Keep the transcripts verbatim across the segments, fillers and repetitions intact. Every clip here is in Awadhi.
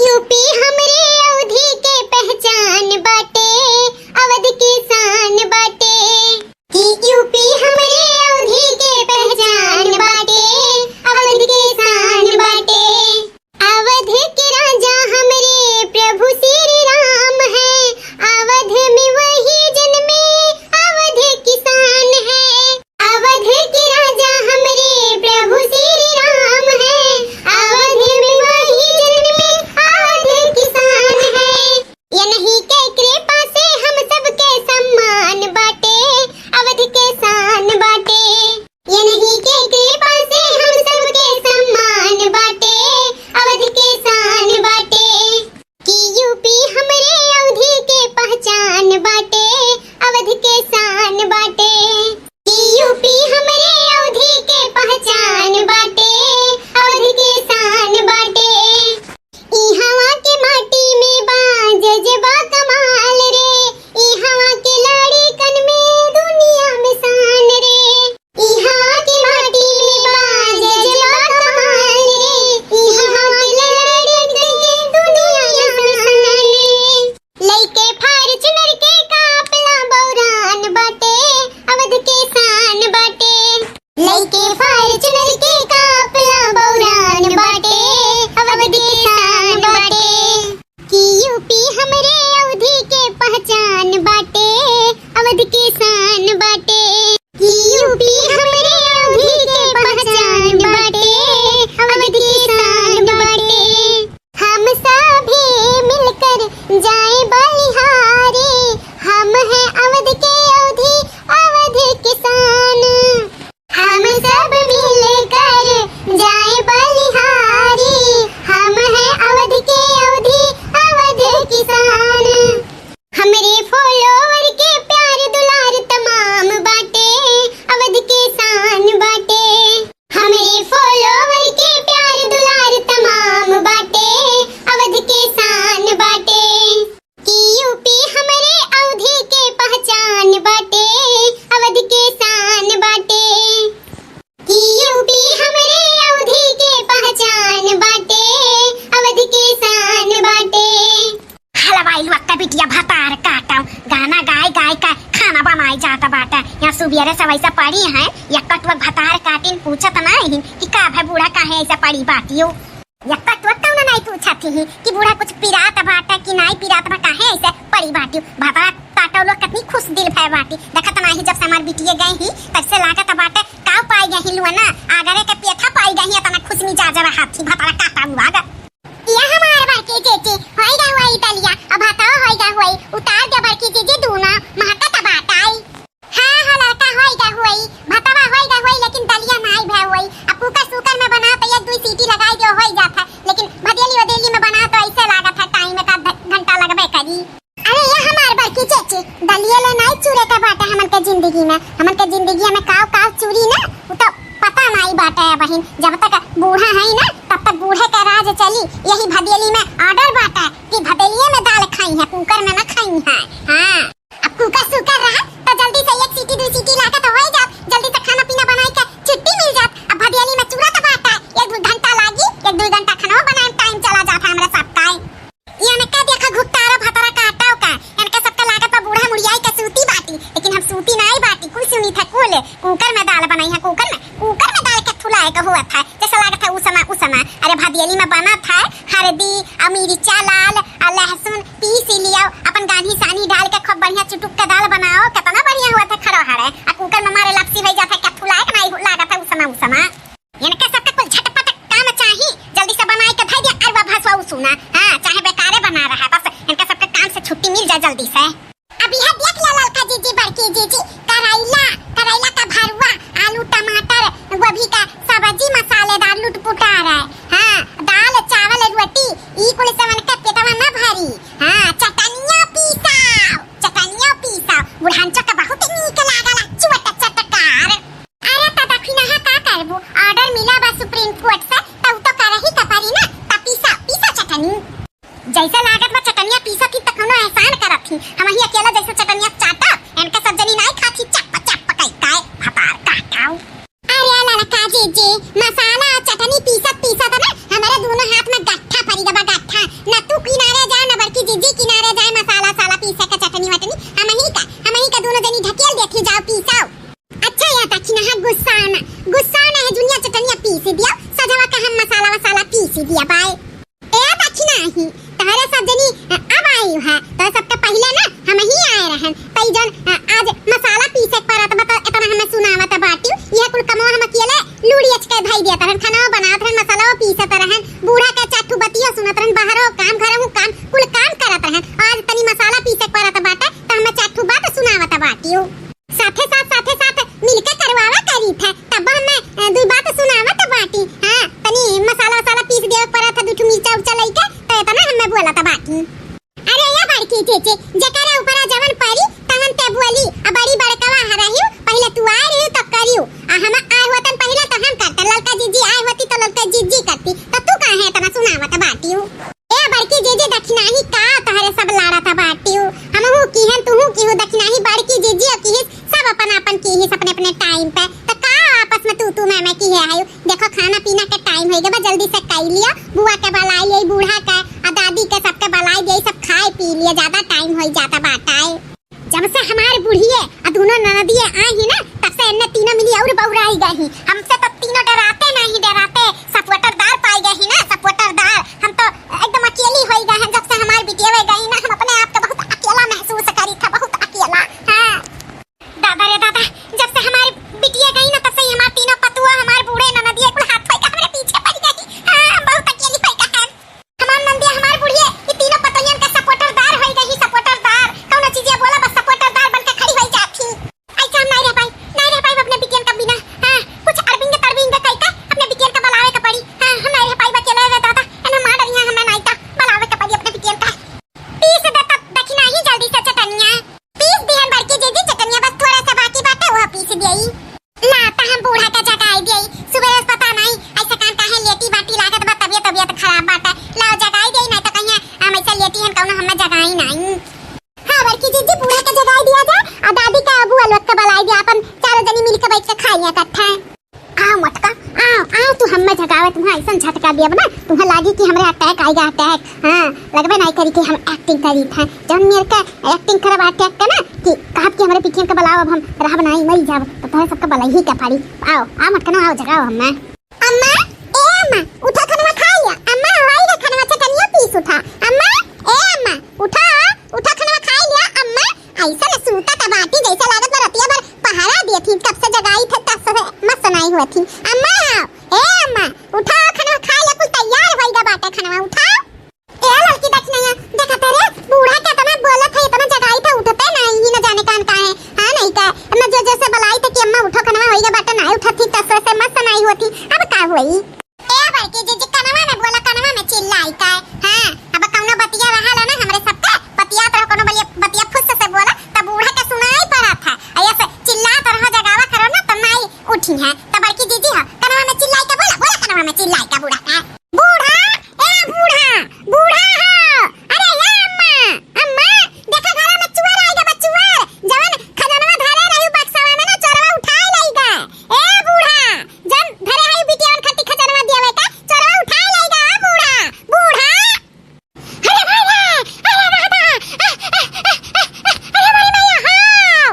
यूपी हमरे अवधी के पहचान बाटे, अवध के शान बाटे। कि यूपी हमरे अवधी के पहचान बाटे, अवध के शान बाटे। अवध के राजा हमरे प्रभु श्री राम हैं, अवध में वही जन्मे अवध की शान है। अवध के राजा हमरे प्रभु श्री राम हैं, अवध में वही जन्मे अवध की शान है। इन्हीं के कृपा से हम सबके सम्मान बाटे, अवध के शान बाटे। इन्हीं के कृपा से हम सबके सम्मान बाटे, अवध के शान बाटे। कि यूपी हमरे अवधी के पहचान बाटे, अवध के शान बाटे। कि यूपी हमरे अवधी के पहचान बाटे, अवध के शान बाटे। इहवा के माटी में बा जज्बा कमाल रे, इहवा के लड़िकन में दुनिया में शान रे। इहवा के माटी में बा जज्बा कमाल रे, इहवा के लड़िकन में दुनिया में शान रे। लइके Fortuner के काफला बौरान बाटे, अवध के शान बाटे। लइके Fortuner के काफला बौरान बाटे, अवध के शान बाटे। कि यूपी हमरे अवधी के पहचान बाटे, अवध के शान बाटे। कि यूपी हमरे अवधी के पहचान बाटे, अवध के शान बाटे। हम सभी मिलकर जाए बलिहारी, हम हैं अवध के अवधी, अवध के शान। हम सब मिलकर जाए बलिहारी, हम हैं अवध के अवधी, अवध के शान। हमरे follower के प्यार दुलार तमाम बाटे, अवध के शान बाटे। हमरे follower के प्यार दुलार तमाम बाटे, अवध के शान बाटे। कि यूपी हमरे अवधी के पहचान बाटे, अवध के शान बाटे। कि यूपी हमरे अवधी के पहचान बाटे, अवध के शान बाटे। हलवाई लुअक्का बिटिया भतार काटम, गाना गाय गाय का खाना बनाई जात बाटे। यहाँ सुबेरे से वैसे पड़ी हैं, यक्का टुअक भतार काटिन पूछत नाहीं कि का भै बूढ़ा काहे ऐसे पड़ी बाटियो। यक्का टुअक कौनो नाहीं पूछत ही कि बूढ़ा कुछ पिरात बाटे कि नाहीं पिरात बा, काहे ऐसे पड़ी बाटियो। भतार काटो लोग कितनी खुश दिल भै बाटी, देखत नाहीं जब से हमार बिटिये गई ही तब से लागत बाटे काव पाई गई लुअना, आगरे के पेठा पाई गई, इतना खुश मिजाज रहा थी भतार काटा हुआ ग। ये हमार बड़की जीजी, होई गा होई दलिया, अब भतवा होई गा होई, उतार दे बड़की जीजी दूनो, महकत बाटाई। हाँ, हाँ, लड़का होई गा होई, भतवा होई गा होई, लेकिन दलिया नाई भै होई। अब कुकर सुकर में बनाओ तो एक दुई सीटी लगाई दो, होई जात है, लेकिन भदेली वदेली में बनाओ तो ऐसे लागत है, टाइम एक आध घंटा लगबे करी। अरे ये हमार बड़की जीजी, दलिया ले नाई चूरे का बाटे हमन के जिंदगी में, हमन के जिंदगी में काव काव चूरी ना, उ तो पता नाई बाटे बहिन। जब तक बूढ़ा है ना, तब तक बूढ़े का राज चली। यही भदेली में order बाटे कि भदेलिये में दाल खाई है, कुकर में ना खाई है। हाँ, अब कुकर सुकर रहा तो जल्दी से एक सीटी दुई सीटी लाके तो होई जात, जल्दी से खाना पीना बनाई के छुट्टी मिल जात। अब भदेली में चूरा तो बाटे, एक दुई घंटा लागी, एक दुई घंटा खाना बनाए में टाइम चला जात है हमरा सबका। इनका देखा घुघटारा भतरा काटाव का, इनका सबका लागत बा बूढ़ा मुड़ियाई के सूती बाटी, लेकिन हम सूती नाई बाटी, कुल सुनी था कुल। कुकर में दाल बनाई है, कुकर में, कुकर में दाल के फुलाए के हुआ था, जैसे लागत है उ समय, उ समय। अरे भदेली में बना था हरदी, आ मिर्चा लाल, आ लहसुन पीस लियाओ, अपन गान्ही सानी डाल के खूब बढ़िया चुटुक के दाल बनाओ, कितना बढ़िया हुआ था खड़ो हड़े। आ कुकर में मारे लपसी हो जाता है, क्या फुलाए के नाई लागत है उ समय, उ समय। इनका सबका कुल झटपट काम चाही, जल्दी से बनाई के धई दिया, अरवा भसवा उ सुना, हाँ, चाहे बेकारे बना रहा, बस इनका सबका काम से छुट्टी मिल जाए जल्दी से। अब यह देख ला ललका जीजी, बड़की जीजी, करैला, करैला का भरुआ, आलू, टमाटर, गोभी का सब्जी, मसालेदार लुटपुटार है, हाँ, दाल, चावल, रोटी, ई कुल से उनका पेटवा न भरी, हाँ, चटनिया पीसाओ, चटनिया पीसाओ, बुढ़ांचो का बहुत नीक लागला, चुअट चटकार। अरे त दखिनहा का करबू? Order मिला बा Supreme Court से, त उ तो करही का परी ना। त पीसा, पीसा चटनी। जैसे लागत बा चटनिया पीसा थी त कौनो एहसान करत थी। हमही अकेला जैसे चटनिया चाटा, इनका सब जनी नाई खाती, चप चप कई काय भतार काटाऊ। अरे ललका जीजी, मसाला और चटनी पीसत पीसत ना हमरे दोनों हाथ में गट्ठा पड़ी गबा, गट्ठा। न तहरे सब जनी, अ, अब आई है, तो सबके पहिले ना हमही आए रहन। तई जौन, अ, आज मसाला पीसे के परत बा, तो एतना हमें सुनावत बाटिउ। यह कुल कमवा हम अकेले लूड़ी अचके धई देत रहन, खाना बनावत रहन, मसाला पीसत रहन, बूढ़ा के चार ठू बतियो सुनत रहन, बाहरो काम, घरहू काम, कुल काम करत रहन। आज तनी मसाला पीसे के परत बाटे, तो हमें चार ठू बात सुनावत बाटिउ। साथे साथ, साथे साथ मिलके करवावा करी थे, तब हमें, अ, दुई बात सुनावत बाटी। हाँ, तनी मसाला वसाला पीस देवे के परत है, दुई ठू मिर्चा उर्चा लइके, तो एतना हमें बोलत बाटी। अरे या बड़की चीची, जेकरा ऊपरा जवन परी, तवन ते बोली। आ बड़ी बड़कवा ह रहिउ, पहिले तू आए रहिउ तो करिउ। आ हम आए होतन पहिले तो हम करते, ललका जीजी आए होती तो ललका जीजी करती, तो तू काहे एतना सुनावत बाटिउ? ए बड़की जीजी, दखिनाही का तहरे सब लाड़त बाटिउ? हमहू किहन, तुहू किहू, दखिनाही बड़की जीजी और किहिस, सब अपन अपन किहिस अपने अपने टाइम पे। तो का आपस में तू तू मैं मैं किहे आयु? देखो, खाना पीना के टाइम होई गवा, जल्दी से कई लियो, बुआ के बलाई लियो, बूढ़ा के आ दादी के सबके बलाई दियो, सब खाए पी लियो, ज्यादा टाइम होई जाता बाटा है। जब से हमार बुढ़िए आ दोनों ननदिए आई ही ना, तब से इन्ने तीनों मिली और बौराई गई ही। हमसे तो तीनों डराते नहीं डराते, सपोर्टरदार पाई गई ही ना, सपोर्टरदार। हम तो एकदम अकेली होई गई हैं, जब से हमार बिटिया गई ना, हम अपने आप को बहुत अकेला महसूस करी था, बहुत अकेला। हाँ। दादा रे दादा, जब से हमारी बिटिया गई ना, तब से ही हमार तीनों पतुआ, हमार बूढ़े ननदिया कुल हाथ होई के हमरे पीछे पड़ गई। हाँ, हम बहुत अकेली होई के हैं। हमार ननदिया, हमार बुढ़िया, ये तीनों पतोहियन का सपोर्टरदार होई गई, सपोर्टरदार। कौनो चीजिया बोला, बस सपोर्टरदार बन के खड़ी होई जात ही। ऐसे हम नहीं रह पाई, नहीं रह पाई अपने बिटियन का बिना। हाँ, कुछ अरबिंग तरबिंग कई का अपने बिटियन का बुलावे के पड़ी। हाँ, हम नहीं रह पाई अकेले रे दादा, एने मार डरिया, हमें नहीं का बुलावे के पड़ी अपने बिटियन का। पीस दे तब दखिनाही जल्दी से चटनिया। पीस दिहन बड़की जीजी चटनिया, बस थोड़ा सा बाकी बाटे, वो पीस दियई। ला, त हम बूढ़ा का जगाई दियई। सुबह से पता नहीं ऐसा कान काहे लेटी बाटी, लागत बा तबियत, तबियत खराब बाटे। लाओ जगाई दियई, नहीं तो कहिया हम ऐसा लेटी हन, कौनो हमें जगाई नहीं। हाँ बड़की जीजी, बूढ़ा का जगाई दिया जा, आ दादी का अबू अलवत का बुलाई दिया, अपन चारों जनी मिल के बैठ के खाई इकट्ठा। आओ मोटका, आओ, आओ, तू हम्मे जगावे, तुम्हें ऐसन झटका दियब ना, तुम्हें लागी कि हमरे अटैक आइगा, अटैक। हाँ, लगबे नहीं करी कि हम एक्टिंग करी था। जौन मेर के एक्टिंग करब अटैक के ना, कि कहब कि हमरे पिटियन के बुलाओ, अब हम रहब नहीं, मरी जाब, तो तोहरे सबके बुलाई ही के पड़ी। आओ, आओ मोटका ना, आओ, जगाओ हम्मे। अम्मा, ए अम्मा, उठा खनवा खा लिया। अम्मा, होई रे खनवा, चटनिया पीस उठा। अम्मा, ए अम्मा, उठा, उठा खनवा खा लिया। अम्मा, ऐसा न सूता त बाटी, जैसे लागत बा रतिया भर पहरा दिए थी, कब से जगाई थे, तब से मस्त सुनाई हुआ थी। अम्मा, ए अम्मा, उठाओ, खाना खा ले, कुल तैयार होई गा बाटे, खाना उठाओ। ए लड़की देख नहीं है, देखा तेरे बूढ़ा के इतना बोलत है, इतना जगाई थे, उठते नहीं, ही न जाने कान का है। हाँ, नहीं का, न जो जैसे बुलाई थे कि अम्मा उठो, खाना होई गा बाटे, नहीं उठत थी, तब से मस्त सुनाई हुआ थी, अब का हुई? ए बड़की जीजी, कनवा में बोला, कनवा में चिल्लाई का है? हाँ, अब कौनो बतिया रहा ला ना, हमरे सबके बतियात रहो, कौनो बलिया, बतिया फुस से बोला, तब बूढ़ा के सुनाई पड़त है। आ ऐसे चिल्लात रहो, जगावा करो ना, तो माई उठी है। तब बड़की जीजी हो, कनवा में चिल्लाई का बोला, बोला कनवा में चिल्लाई का बूढ़ा का। बूढ़ा, ए बूढ़ा, बूढ़ा हो, अरे ए अम्मा, अम्मा, देखा घरा में चुअर आइगा बा, चुअर, जवन खजनवा धरे रही बक्सवा में ना, चोरवा उठाए लइगा। ए बूढ़ा, जन धरे हई बिटियावन खातिर खजनवा दियावे का, चोरवा उठाए लइगा, बूढ़ा, बूढ़ा। अरे भाई रे, अरे दादा, अरे मोरी मैया, हाँ।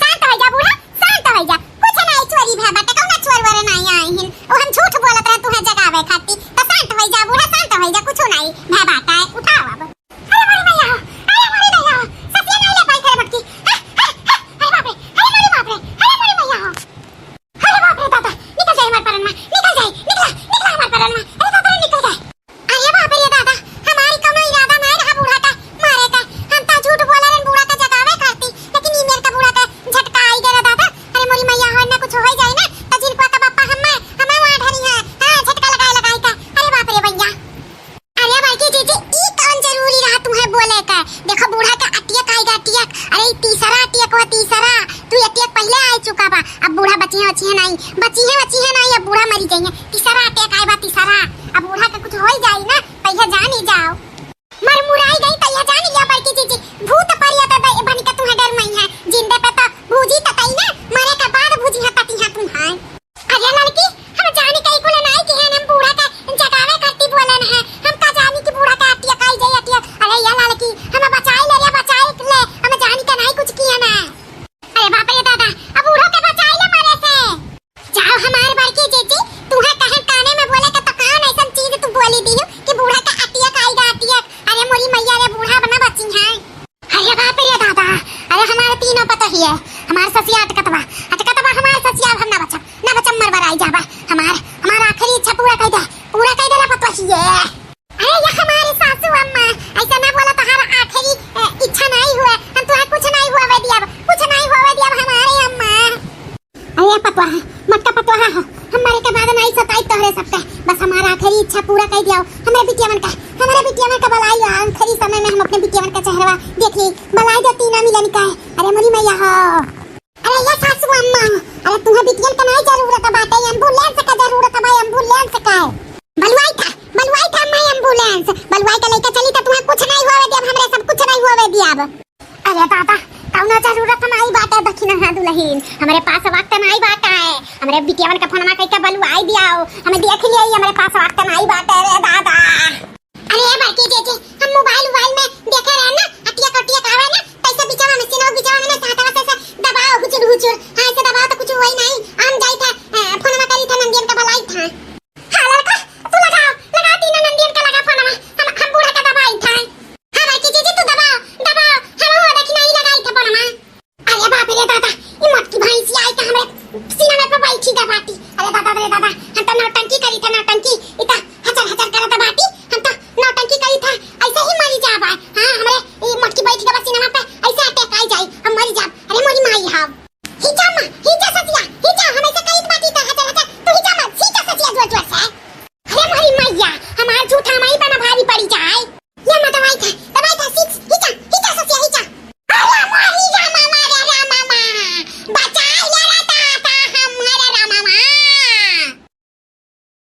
शांत हो जा बूढ़ा, शांत हो जा। कुछ नहीं चोरी भा बाटे, कौनो चोर वोर नहीं आए हैं। ओ हम झूठ बोलत रहे तुहे जगावे खातिर। तो शांत हो जा बूढ़ा, शांत हो जा, कुछ नहीं भा बाटे, उठाओ अब। अरे मोरी मैया हो, अरे मोरी मैया हो, ससिया नहीं ले पाई करे मटकी। हे, हे, हे, अरे बाप रे, अरे मोरी बाप रे, अरे मोरी मैया हो। अरे बाप रे दादा, निकल जाए हमार परनमा, निकल जाए, निकला, निकला हमार परनमा। अरे दादा रे, निकल जाए। अरे बाप रे दादा, हमारी कौनो इरादा नहीं रहा बूढ़ा का मारे का। हम तो झूठ बोले रहन बूढ़ा का जगावे करती, लेकिन ई मेर का बूढ़ा का झटका आई गया दादा। अरे मोरी मैया हो, ना कुछ हो जाए ना, तो जिनको का बापा हमें, हमें वहाँ ढरी है। हाँ, झटका लगाए लगाए का। अरे बाप रे भैया। अरे बड़की जीजी, ई कौन जरूरी रहा तुम्हें बोले का? देखो बूढ़ा का अटियक आइगा, अटियक। अरे ई तीसरा अटियक हुआ, तीसरा। तू अटियक पहले आ चुका बा। अब बूढ़ा बचिहे, बचिहे नहीं, बचिहे, बचिहे नहीं, अब बूढ़ा मरी जाइए। तीसरा अटियक आए बा, तीसरा। अब बूढ़ा का कुछ हो ही जाई ना, पहले जान ही जाओ। मर मुराई गई तो ये जान लिया बड़की जीजी, भूत परियत बन के तुम्हें डर मई है। जिंदे पे तो भूजी ततई ना, मरे के बाद भूजी है तती है तुम्हें। अरे लड़की, हम जानी कहीं कुल नाई किहे, हम बूढ़ा का जगावे करती बोले न है। हम का जानी कि बूढ़ा का अटियक आई जाई अटियक। अरे ये लड़की, हम बचाई ले रे, बचाई ले। हम जानी का नाई कुछ किहे ना। अरे बाप रे दादा, अब बूढ़ो के बचाई ले मरे से। जाओ हमार बड़की जीजी, तुहे कहे काने में बोले के तो कान ऐसन चीज तू बोली दियो कि बिटियावन का, हमरे बिटियावन का बलाई, आखिरी समय में हम अपने बिटियावन का चेहरवा देखी, बलाई दे तीना मिलन का। अरे मोरी मैया हो। अरे ये सासू अम्मा, अरे तुम्हें बिटियन का नहीं जरूरत बाटे, एम्बुलेंस का जरूरत बा, एम्बुलेंस का। बलुआई का, बलुआई का अम्मा एम्बुलेंस, बलुआई का लेके चली तो तुम्हें कुछ नहीं होवे दियाब, हमरे सब कुछ नहीं होवे दियाब। अरे दादा, कौनो जरूरत नहीं बाटे दखिनहा दुलहिन, हमरे पास वक्त नहीं बाटे, हमरे बिटियावन का फोनमा कइके बलुआई दियाओ, हमें देख लिया, हमरे पास वक्त